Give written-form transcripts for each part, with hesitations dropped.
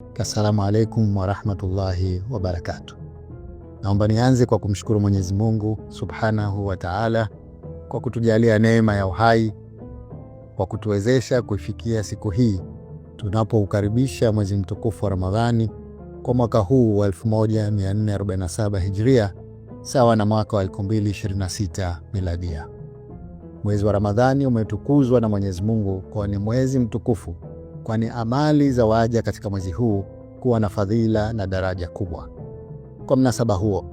Assalamu alaikum warahmatullahi wabarakatuh. Naomba nianze kwa kumshukuru Mwenyezi Mungu subhanahu wa taala kwa kutujalia neema ya uhai, kwa kutuwezesha kuifikia siku hii tunapoukaribisha mwezi mtukufu wa Ramadhani kwa mwaka huu wa 1447 Hijria, sawa na mwaka wa 2026 Miladia. Mwezi wa Ramadhani umetukuzwa na Mwenyezi Mungu kwa ni mwezi mtukufu, kwani amali za waja katika mwezi huu kuwa na fadhila na daraja kubwa. Kwa mnasaba huo,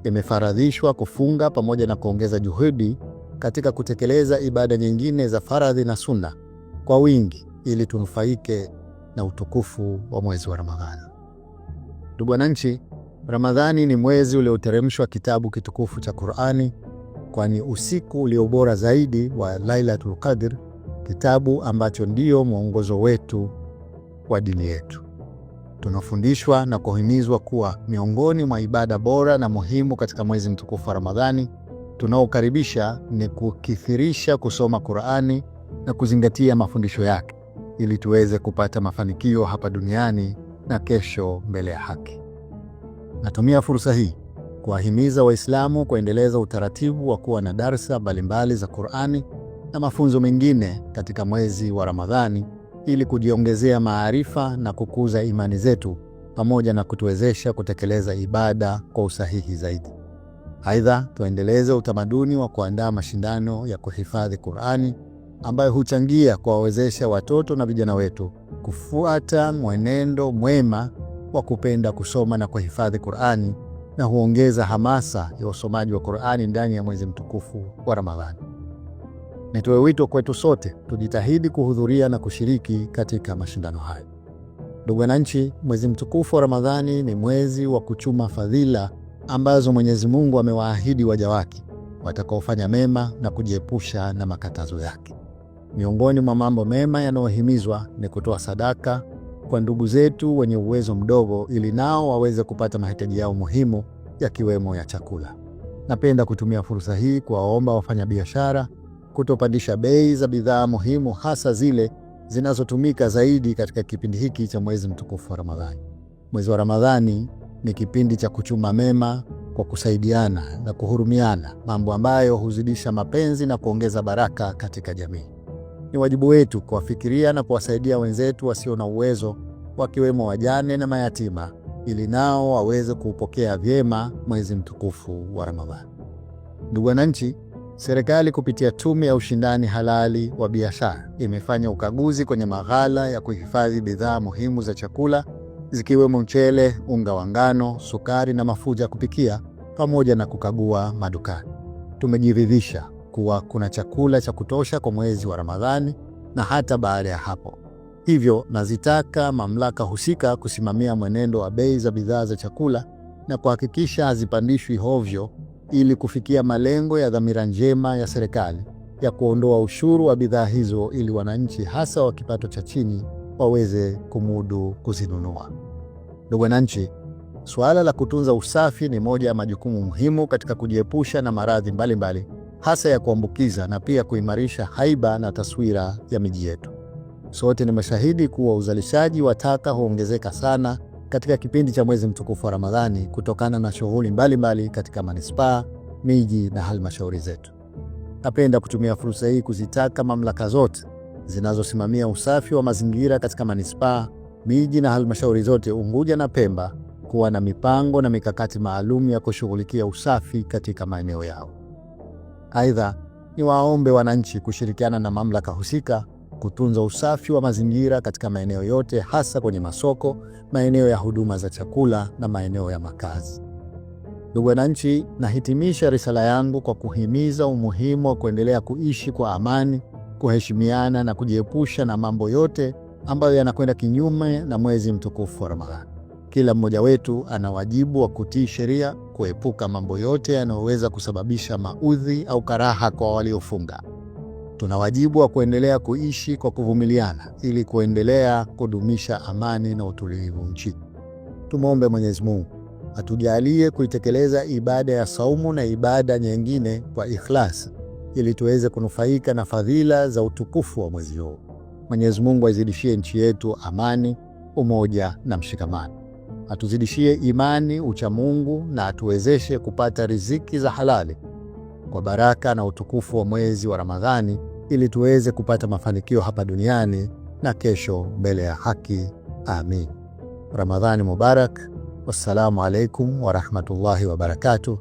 imefaradhishwa kufunga pamoja na kuongeza juhudi katika kutekeleza ibada nyingine za faradhi na sunna kwa wingi ili tunufaike na utukufu wa mwezi wa Ramadhani. Ndugu wananchi, Ramadhani ni mwezi ulioteremshwa kitabu kitukufu cha Qur'ani, kwani usiku ulio bora zaidi wa Lailatul Qadr, kitabu ambacho ndio mwongozo wetu wa dini yetu. Tunafundishwa na kuhimizwa kuwa miongoni mwa ibada bora na muhimu katika mwezi mtukufu wa Ramadhani tunaokaribisha ni kukithirisha kusoma Qur'ani na kuzingatia mafundisho yake ili tuweze kupata mafanikio hapa duniani na kesho mbele ya haki. Natumia fursa hii kuwahimiza Waislamu kuendeleza utaratibu wa kuwa na darsa mbalimbali za Qur'ani na mafunzo mengine katika mwezi wa Ramadhani ili kujiongezea maarifa na kukuza imani zetu pamoja na kutuwezesha kutekeleza ibada kwa usahihi zaidi. Aidha, tuendeleze utamaduni wa kuandaa mashindano ya kuhifadhi Qur'ani ambayo huchangia kuwawezesha watoto na vijana wetu kufuata mwenendo mwema wa kupenda kusoma na kuhifadhi Qur'ani na huongeza hamasa ya usomaji wa Qur'ani ndani ya mwezi mtukufu wa Ramadhani. Nitoe wito kwetu sote tujitahidi kuhudhuria na kushiriki katika mashindano hayo. Ndugu wananchi, mwezi mtukufu wa Ramadhani ni mwezi wa kuchuma fadhila ambazo Mwenyezi Mungu amewaahidi waja wake watakaofanya mema na kujiepusha na makatazo yake. Miongoni mwa mambo mema yanayohimizwa ni kutoa sadaka kwa ndugu zetu wenye uwezo mdogo, ili nao waweze kupata mahitaji yao muhimu yakiwemo ya chakula. Napenda kutumia fursa hii kuwaomba wafanyabiashara kutopandisha bei za bidhaa muhimu, hasa zile zinazotumika zaidi katika kipindi hiki cha mwezi mtukufu wa Ramadhani. Mwezi wa Ramadhani ni kipindi cha kuchuma mema kwa kusaidiana na kuhurumiana, mambo ambayo huzidisha mapenzi na kuongeza baraka katika jamii. Ni wajibu wetu kuwafikiria na kuwasaidia wenzetu wasio na uwezo, wakiwemo wajane na mayatima, ili nao waweze kuupokea vyema mwezi mtukufu wa Ramadhani. Ndugu wananchi, serikali kupitia Tume ya Ushindani Halali wa Biashara imefanya ukaguzi kwenye maghala ya kuhifadhi bidhaa muhimu za chakula zikiwemo mchele, unga wa ngano, sukari na mafuta ya kupikia pamoja na kukagua madukani. Tumejiridhisha kuwa kuna chakula cha kutosha kwa mwezi wa Ramadhani na hata baada ya hapo. Hivyo nazitaka mamlaka husika kusimamia mwenendo wa bei za bidhaa za chakula na kuhakikisha hazipandishwi hovyo ili kufikia malengo ya dhamira njema ya serikali ya kuondoa ushuru wa bidhaa hizo ili wananchi hasa wa kipato cha chini waweze kumudu kuzinunua. Ndugu wananchi, suala la kutunza usafi ni moja ya majukumu muhimu katika kujiepusha na maradhi mbalimbali hasa ya kuambukiza na pia kuimarisha haiba na taswira ya miji yetu. Sote ni mashahidi kuwa uzalishaji wa taka huongezeka sana katika kipindi cha mwezi mtukufu wa Ramadhani kutokana na shughuli mbalimbali katika manispaa, miji na halmashauri zetu. Napenda kutumia fursa hii kuzitaka mamlaka zote zinazosimamia usafi wa mazingira katika manispaa, miji na halmashauri zote Unguja na Pemba kuwa na mipango na mikakati maalum ya kushughulikia usafi katika maeneo yao. Aidha, ni waombe wananchi kushirikiana na mamlaka husika kutunza usafi wa mazingira katika maeneo yote, hasa kwenye masoko, maeneo ya huduma za chakula na maeneo ya makazi. Ndugu wananchi, nahitimisha risala yangu kwa kuhimiza umuhimu wa kuendelea kuishi kwa amani, kuheshimiana na kujiepusha na mambo yote ambayo yanakwenda kinyume na mwezi mtukufu wa Ramadhani. Kila mmoja wetu ana wajibu wa kutii sheria, kuepuka mambo yote yanayoweza kusababisha maudhi au karaha kwa waliofunga. Tuna wajibu wa kuendelea kuishi kwa kuvumiliana ili kuendelea kudumisha amani na utulivu nchini. Tumwombe Mwenyezi Mungu atujalie kuitekeleza ibada ya saumu na ibada nyingine kwa ikhlas ili tuweze kunufaika na fadhila za utukufu wa mwezi huu. Mwenyezi Mungu aizidishie nchi yetu amani, umoja na mshikamano. Atuzidishie imani, uchamungu na atuwezeshe kupata riziki za halali kwa baraka na utukufu wa mwezi wa Ramadhani, ili tuweze kupata mafanikio hapa duniani na kesho mbele ya haki. Amin. Ramadhani Mubarak. Wassalamu alaikum warahmatullahi wabarakatuh.